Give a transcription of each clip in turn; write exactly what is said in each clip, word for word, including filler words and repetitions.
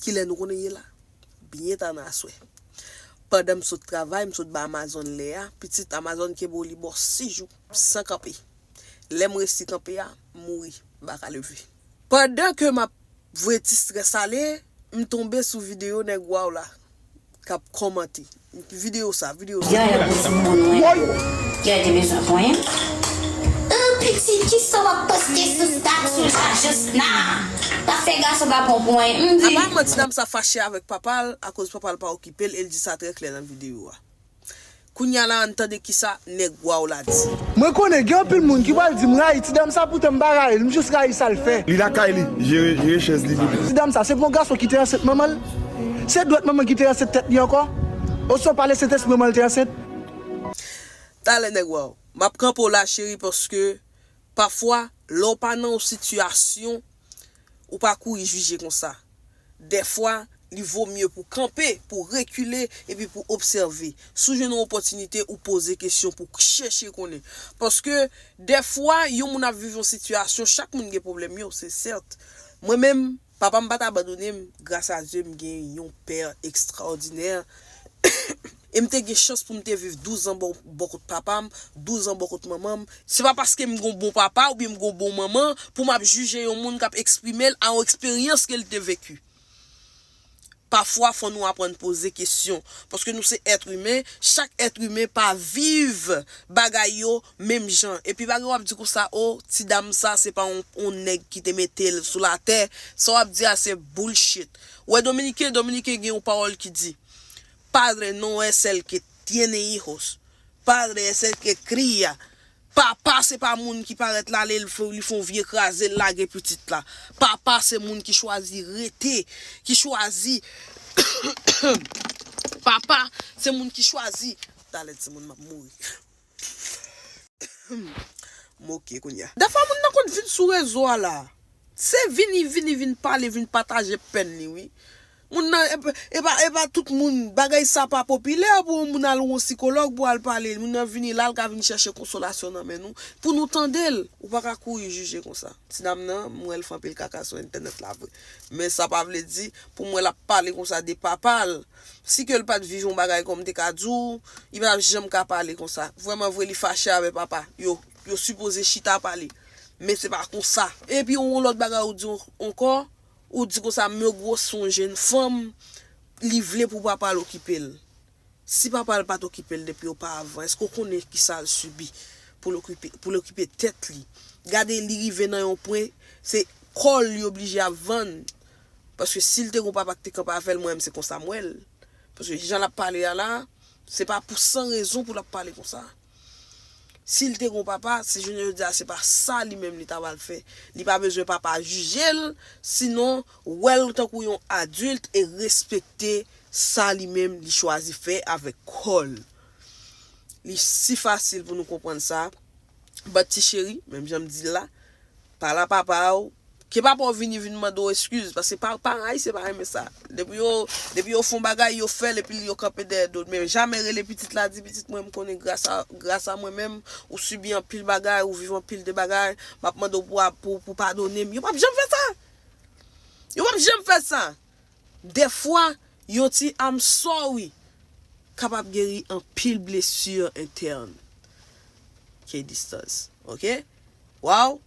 Kilè nou konnen ye la? Byen ta nan aswè. Pandan m sot travay, m sot ba Amazon lè a, pitit Amazon kenbe w li bò sis jou, san kanpe. Lè m resi kanpe a, m mouri, m pa ka leve. Pandan ke m ap voye ti strès ale, m tonbe sou videyo nèg waw la k ap kòmante. Videyo sa, videyo sa. Yaya pou timoun mwen. Yaya te bezwen konyen. Ou pitit, kisa w ap poste sou stati la just now? T ap fè gason pa pran w pou anyen. M di. Apa, man, ti dam sa fache avèk papa l akoz papa l pa okipe l, e l di sa trè klè nan videyo a. Kounye a la, ann tande kisa nèg waw la di. Mwen konnen gen anpil moun ki pral di m rayi ti dam sa, poutan m pa rayi l, m jis rayi sa l fè. Li lakay li, jere, jere chèz li, bebe. Ti dam sa, se pa yon gason ki te ansent manman l? Se dwèt manman ki te ansent tèt li ankò? Oswa pale Sentespri manman l te ansent? Talè nèg waw. M ap kanpe w la, cheri, paske pafwa, lè w pa nan yon sitiyasyon, ou pa kouri jije konsa. Dèfwa, li vo mye pou kanpe, pou rekile, epi pou obsève. Si w jwenn yon opòtinite, ou poze kesyon pou chèche konnen. Paske, dèfwa, yon moun ap viv yon sitiyasyon, chak moun gen pwoblèm yo, se sèt. Mwen menm, papa m pa t abandone m, gras a Dye, m gen yon pè ekstraòdinè. E m te gen chans pou m te viv douz an bò, bò kot papa m, douz an bò kot manman m. Se pa paske m gon bon papa oubyen m gon bon manman pou m ap jije yon moun k ap eksprime l a yon eksperyans ke l te veki. Pafwa, fò nou aprann poze kesyon. Paske nou se èt imen, chak èt imen pa viv bagay yo menm jan. Epi bagay w ap di konsa, o, ti dam sa, se pa yon, yon nèg ki te mete l sou latè. Sa w ap di a, se bullshit. Ou wè Dominiken, Dominiken gen yon pawòl ki di, Padre no es el que tiene hijos. Padre es el que cría. Papa se pa moun ki parèt la, li fè, li fè yon vye kraze, l lage pitit la. Papa se moun ki chwazi rete, ki chwazi. Papa se moun ki chwazi. Talè timoun, m ap mouri. M oke kounye a. Dèfwa moun nan konn vin sou rezo a la. Se vini, vini, vin pale, vin pataje pèn li, wi. Moun nan, e pa, e pa, e pa tout moun, bagay sa pa popilè pou yon moun al yon sikològ pou al pale. Moun nan vini la, l ka vin chèche konsolasyon nan men nou. Pou nou tande l, ou pa ka kouri jije konsa. Ti dam nan, m wè l fè anpil kaka sou entènèt la vre. Men sa pa vle di, pou m wè l ap pale konsa de papa l. Si ke l pa t viv yon bagay kòm m te ka di w, li pa t janm ka pale konsa. Vrèman vre, li fache avè papa. Yo, yo sipoze chita pale. Men se pa konsa. Epi yon lòt bagay ou di ankò, ou di konsa, meu gozo, yon jèn fanm, li vle pou papa l okipe l. Si papa l pa t okipe l depi oparavan, èske w konnen kisa l sibi pou l okipe, pou l okipe tèt li? Gade, li rive nan yon pwen, se kò l li oblije ap vann. Paske si l te gon papa k te kanpe avè l, mwen menm se konsa m wè l. Paske jan l ap pale a la, se pa pou san rezon pou l ap pale konsa. Si l te gon papa, se jounen jodi a, se pa sa li menm li ta pral fè. Li pa bezwen papa jije l, sinon wè l tankou yon adilt e respekte sa li menm li chwazi fè avèk kò l. Li si fasil pou nou konprann sa. But ti cheri, menm jan m di l la, pale a papa w, ke papa w vini vin mande w eskiz, paske pa, paran ayisyen pa renmen sa. Depi yo, depi yo fè yon bagay, yo fè l, epi yo kanpe dèyè do l. Men jamè rele pitit la, di, "Pitit mwen, m konnen gras a, gras a mwen menm, ou sibi anpil bagay, ou viv anpil de bagay, m ap mande w pou, pou, pou padone m." Yo p ap janm fè sa. Yo p ap janm fè sa. Dèfwa, yon ti "I'm sorry" kapab geri anpil blesi entèn. K Distance, oke? Waw!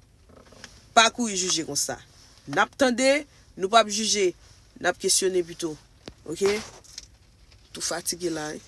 Pa kouri jije konsa. N ap tande, nou p ap jije, n ap kesyone pito. Oke? Tou fatige la, wi.